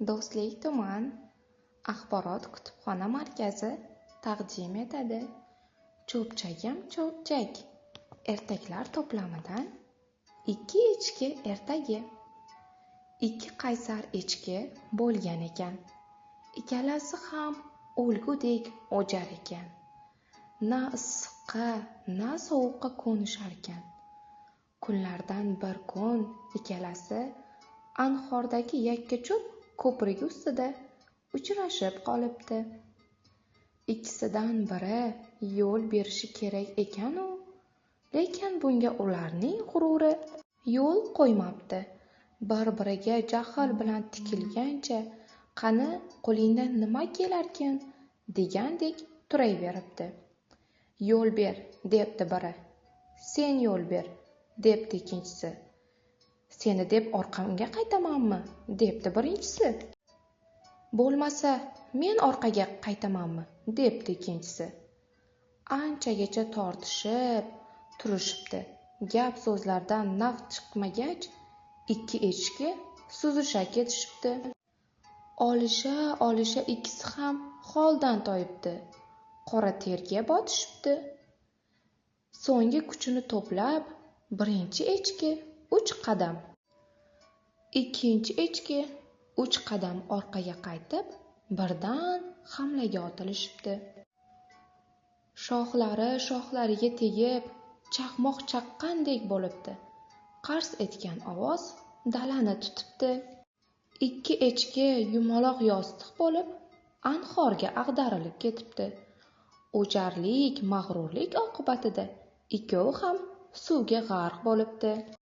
Do'stlik tuman axborot-kutubxona markazi taqdim etadi. Cho'pchagim cho'pchak ertaklar to'plamidan Ikki echki ertagi. Ikki qaysar echki bo'lgan ekan. Ikkalasi ham o'lgudek o'jar ekan. Na issiqqa, na sovuqqa ko'nisharkan. Kunlardan bir kun ikkalasi anhordagi yakkacho'p ko'prigi ustida uchrashib qolibdi. Ikkisidan biri yo'l berishi kerak ekan-u, lekin bunga ularning g'ururi yo'l qo'ymabdi. Bir-biriga jahl bilan tikilgancha, "Qani, qo'lingdan nima kelarkin?" degandek turaveribdi. "Yo'l ber", debdi biri. "Sen yo'l ber", debdi ikkinchisi. "Seni deb orqamga qaytamanmi?" debdi birinchisi. "Bo'lmasa, men orqaga qaytamanmi?" debdi ikkinchisi. Anchagacha tortishib turishibdi. Gap-so'zlardan naf chiqmagach, ikki echki suzisha ketishibdi. Olisha-olisha ikkisi ham holdan toyibdi. Qora terga botishibdi. So'nggi kuchini to'plab, birinchi echki 3 qadam, ikkinchi echki 3 qadam orqaga qaytib, birdan hamlaga otilishibdi. Shoxlari shoxlariga tegib, chaqmoq chaqqandek bo'libdi. Qars etgan ovoz dalani tutibdi. Ikki echki yumaloq yostiq bo'lib, anhorga ag'darilib ketibdi. O'jarlik, mag'rurlik oqibatida ikkovi ham suvga g'arq bo'libdi.